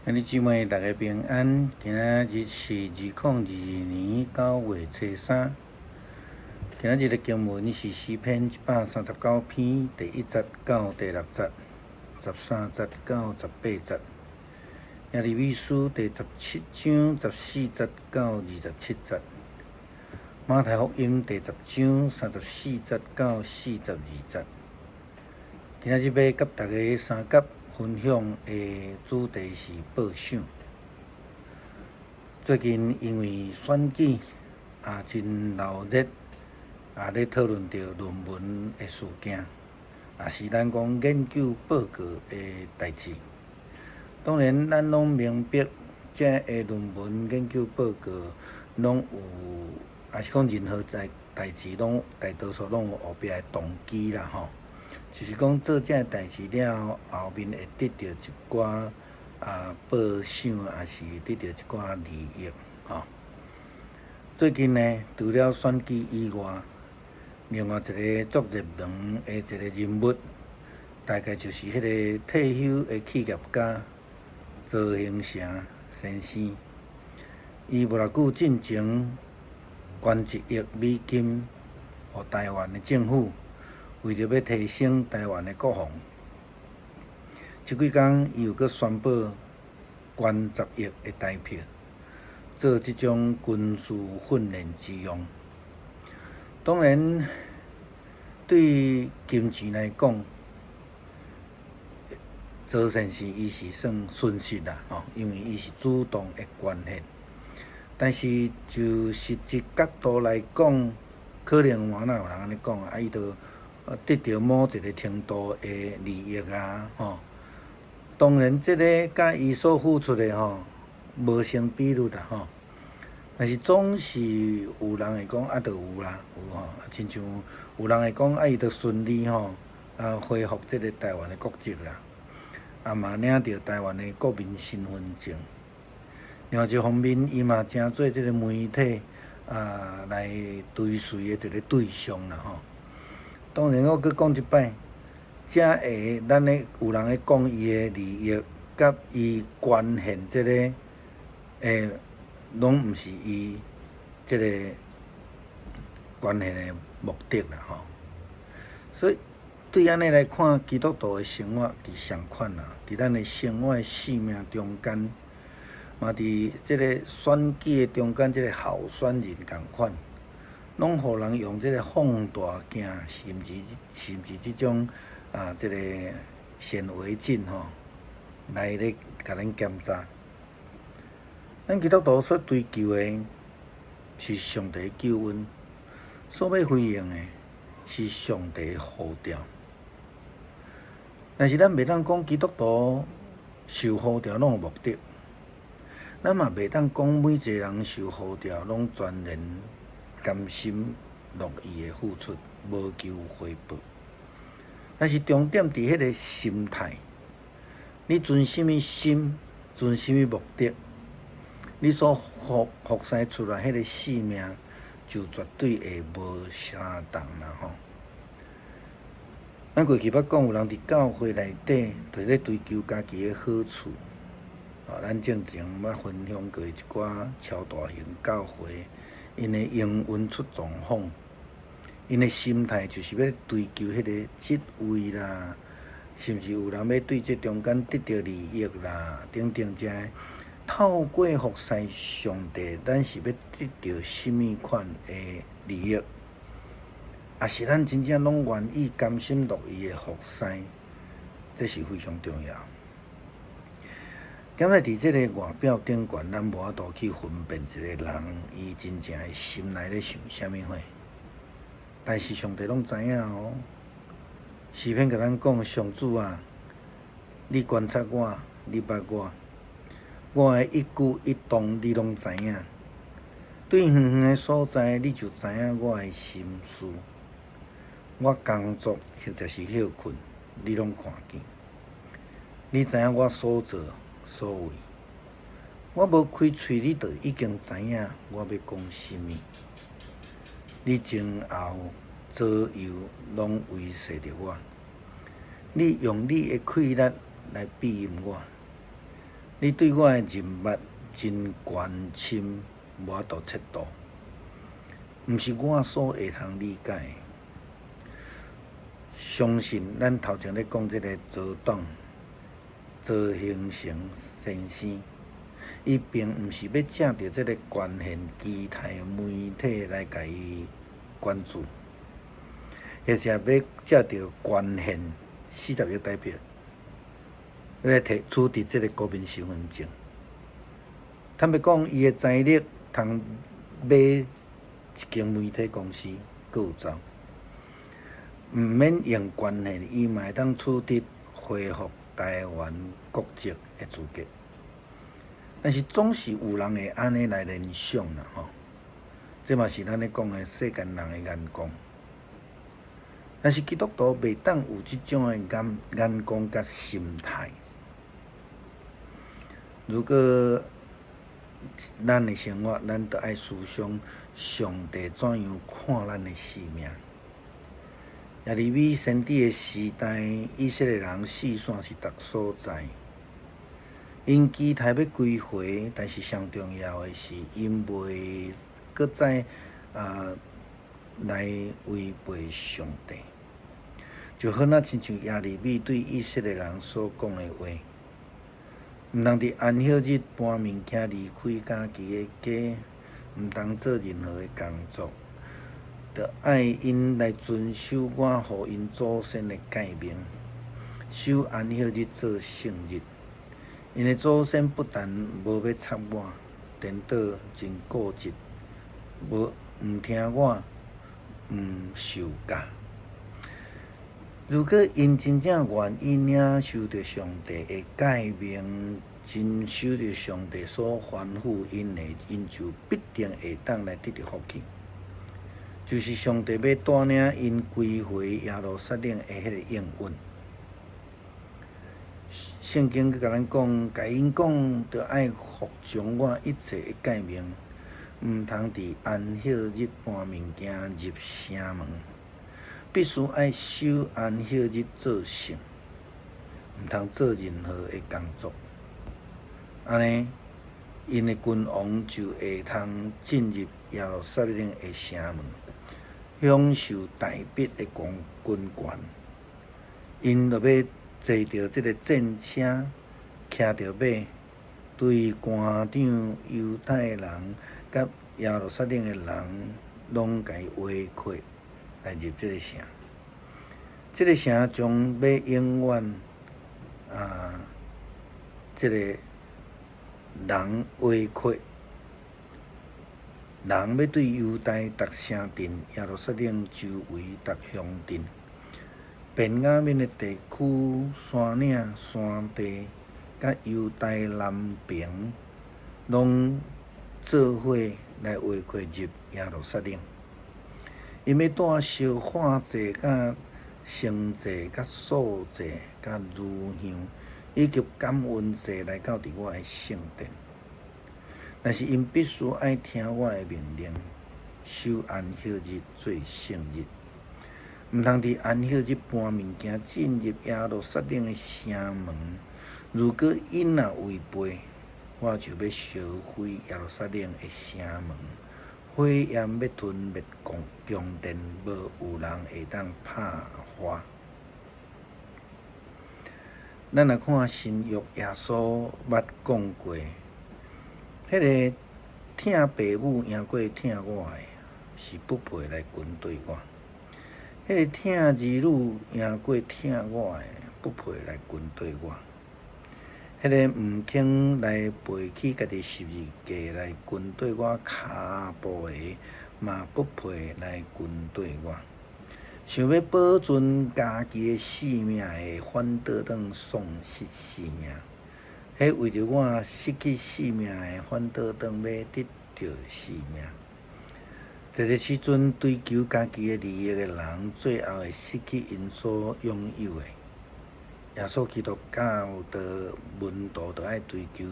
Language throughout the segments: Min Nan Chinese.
兄弟姊妹，大家平安。今仔日是2022年9月初三。今仔日的經文是詩篇139篇第1節到第6節，13節到18節。耶利米書第17章14節到27節。馬太福音第10章34節到42節。今仔日欲佮大家相佮分享的主題是報賞。最近因為選舉也真鬧熱，也咧討論著論文的事件，也是咱講研究報告的代誌。當然，咱攏明白，這个論文研究報告攏有，抑是講任何代誌攏大多數攏有後壁的動機啦，吼。就是講做這个代誌了後，後面會得著一寡報賞，抑是得著一寡利益，吼。最近呢，除了選舉以外，另外一个足熱門的一個人物，大概就是彼个退休的企業家曹興誠先生。伊無偌久進前捐1億美金予台灣的政府。為著欲提升台灣的國防，這幾工伊又閣宣布捐10億的台票，做這種軍事訓練之用。當然，對金錢來講，曹先生伊是算損失啦，吼，因為伊是主動的捐獻。但是就實質角度來講，可能嘛若有人按呢講啊，伊就得著某一个程度的利益啊，吼。當然，這个佮伊所付出的吼，無成比率啦，吼。但是總是有人會講啊，就有啦，有吼，親像有人會講啊，伊就順利吼，恢復這个台灣的國籍啦，啊嘛領著台灣的國民身份證。另外一方面，伊嘛成做這个媒體來追隨的一个對象啦，吼。當然，我閣講一擺，這个咱咧有人咧講伊的利益，佮伊捐獻這个，攏毋是伊這个捐獻的目的啦，吼。所以對按呢來看，基督徒的生活佇仝款啦，佇咱的生活的生命中間，嘛佇這个選舉的中間，這个候選人仝款。攏予人用這个放大鏡，甚至這種這个顯微鏡吼，來咧共咱檢查。咱基督徒所追求的是上帝救恩，所欲回應的是上帝呼召。但是咱袂當講基督徒受呼召攏有目的，咱嘛袂當講每一个人受呼召攏全然甘心樂意的付出，無求回報。但是重點佇彼个心態，你存啥物心，存啥物目的，你所服侍出來彼个生命，就絕對會無相仝啦吼。咱過去捌講，有人佇教會內底，就咧追求家己的好處。咱進前捌分享過一寡超大型教會。𪜶的營運出狀況，𪜶的心態就是欲追求彼个職位啦，甚至有人欲對這中間得著利益啦，等等這个。透過服侍上帝，咱是欲得著啥物款的利益？抑是咱真正攏願意甘心樂意的服侍？這是非常重要。敢若佇這个外表頂懸，咱無法度去分辨一个人伊真正的心內咧想啥物貨。但是上帝攏知影哦。詩篇共咱講：上主啊，你觀察我，你捌我，我的一舉一動你攏知影。對遠遠的所在，你就知影我的心思。我工作或者是歇睏，你攏看見。你知影我所做所為，我無開喙，你就已經知影我欲講啥物。你前後左右攏圍勢著我，你用你的氣力來庇蔭我，你對我的人脈真懸深，無法度測度，毋是我所會通理解的。相信咱頭前咧講這个左黨左興成先生，伊並毋是欲藉著這个關鍵其他媒體來共伊關注，或是欲藉著關鍵40億台幣來提取得這个國民身份證。坦白講，伊的財力通買一間媒體公司，閣有走，毋免用關係，伊嘛會當取得恢復台灣國籍的資格。但是總是有人會按呢來聯想啦，吼，這嘛是咱咧講的世間人的眼光。但是基督徒袂當有這種的眼光佮心態。如果咱的生活，咱著愛思想上帝怎樣看咱的性命。耶利米先知的時代，以色列人四散是逐所在，𪜶期待欲歸回，但是上重要的是，𪜶袂閣再來違背上帝。就好若親像耶利米對以色列人所講的話：毋通佇安息日搬物件離開家己的家，毋通做任何的工作，著愛𪜶來遵守我予𪜶祖先的誡命，守安息日做聖日。𪜶的祖先不但無欲插我，顛倒真固執，無毋聽我，毋受教。如果𪜶真正願意領受著上帝的誡命，遵守著上帝所吩咐𪜶的，𪜶就必定會當來得著福氣。就是上帝欲帶領𪜶歸回耶路撒冷的彼个應允。聖經閣共咱講，共𪜶講，著愛服從我一切的誡命，毋通佇安息日搬物件入城門，必須愛守安息日做聖，毋通做任何的工作。按呢，𪜶的君王就會通進入耶路撒冷的城門，享受大筆的軍權。𪜶就欲坐著這个戰車，騎著馬，對官長猶太人佮耶路撒冷的人，攏共伊圍困來入這个城。這个城將欲永遠啊，這个人圍困，人欲對猶大逐城鎮、耶路撒冷周圍逐鄉鎮、便雅憫的地區、山嶺、山地，佮猶大南爿，攏做伙來圍困入耶路撒冷。𪜶欲帶燒化祭、佮牲祭、佮素祭、佮乳香，以及感恩祭來到佇我的聖殿。但是𪜶必須愛聽我的命令，守安息日做聖日，毋通佇安息日搬物件進入耶路撒冷的城門。如果𪜶若違背，我就欲燒毀耶路撒冷的城門，火焰欲吞滅宮殿，無有人會當拍發。咱來看新約耶穌捌講過，彼个疼爸母贏過疼我的，是不配來跟隨我；彼个疼兒女贏過疼我的，不配來跟隨我；彼个毋肯來背起家己十字架來跟隨我跤步的，嘛不配來跟隨我。想欲保存家己的性命的，反倒轉喪失性命；彼為著我失去性命的，反倒轉欲得著性命。這个時陣追求家己的利益的人，最後會失去𪜶所擁有的。耶穌基督教導門徒，著愛追求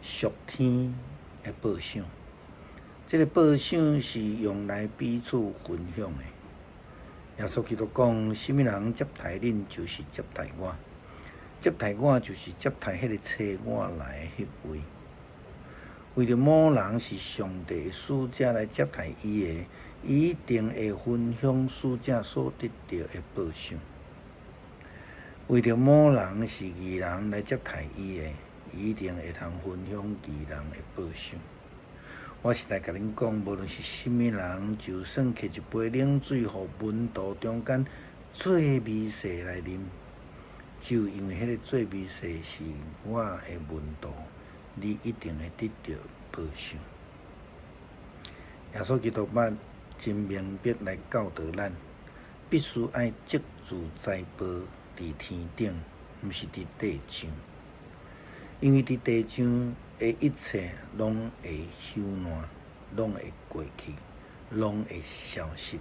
屬天的報賞。這个報賞是用來彼此分享的。耶穌基督講：啥物人接待恁，就是接待我；接待我就是接待彼个差我來的彼位。為著某人是上帝的使者來接待伊的，伊一定會分享使者所得著的報賞。為著某人是義人來接待伊的，伊一定會通分享義人的報賞。我實在共恁講，無論是啥物人，就算摕一杯冷水予門徒中間最微細來啉，就因為彼个最微細是我的門徒，你一定會得著報賞。耶穌基督捌真明白來教導咱，必須愛積聚財寶佇天頂，毋是佇地上，因為佇地上的一切攏會朽爛，攏會過去，攏會消失。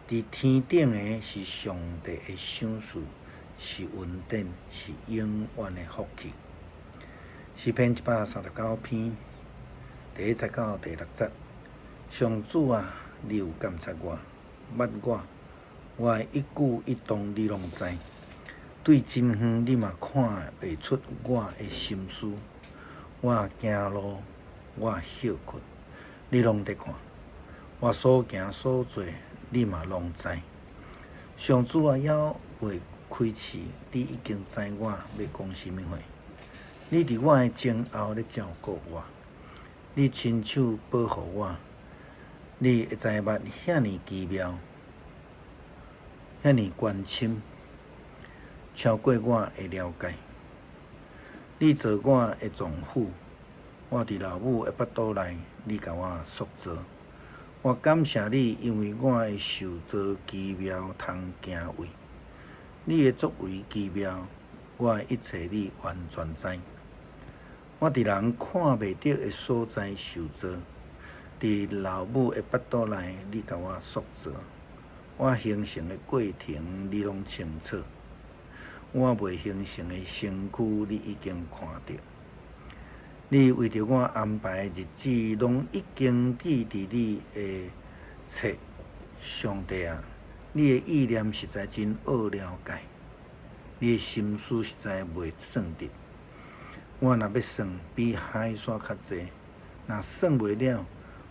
佇天頂的是上帝的賞賜，是恩典，是永遠的福氣。詩篇139篇第一節到第六節，上主啊，你有監察我，捌我，我的一舉一動你攏知。對真遠你嘛看會出我的心思，我行路，我歇睏，你攏佇看。我所行所做，你嘛攏知。上主啊，猶未開喙，你已經知我欲講啥物話。你佇我的前後咧照顧我，你親手保護我，你的知捌遐爾奇妙，遐爾關深，超過我的了解。你做我的臟腑，我佇老母的腹肚內，你共我塑造。我感謝你，因為我的受造奇妙通敬畏。你的作為奇妙，我的一切你完全知。我佇人看袂著的所在受造，佇老母的腹肚內，你共我塑造。我形成的過程，你攏清楚。我未形成的身軀，你已經看著。你為著我安排的日子，攏已經記佇你的冊。上帝啊，你的意念實在真奧了解，你的心思實在袂算得。我若欲算，比海沙較濟；若算袂了，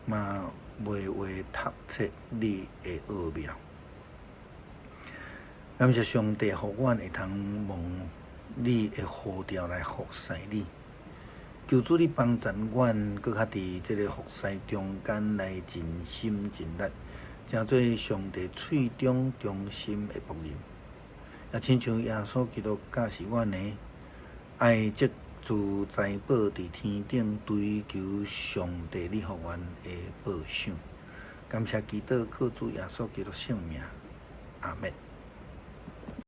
嘛袂話透徹你的奧妙。感謝上帝，予阮會通蒙你的呼召來服侍你。求主你幫助阮，閣較佇這个服侍中間來盡心盡力，成做上帝喙中忠心的僕人。也親像耶穌基督教示阮的，愛積聚財寶佇天頂，追求上帝你予阮的報賞。感謝基督，靠主耶穌基督聖名，阿們。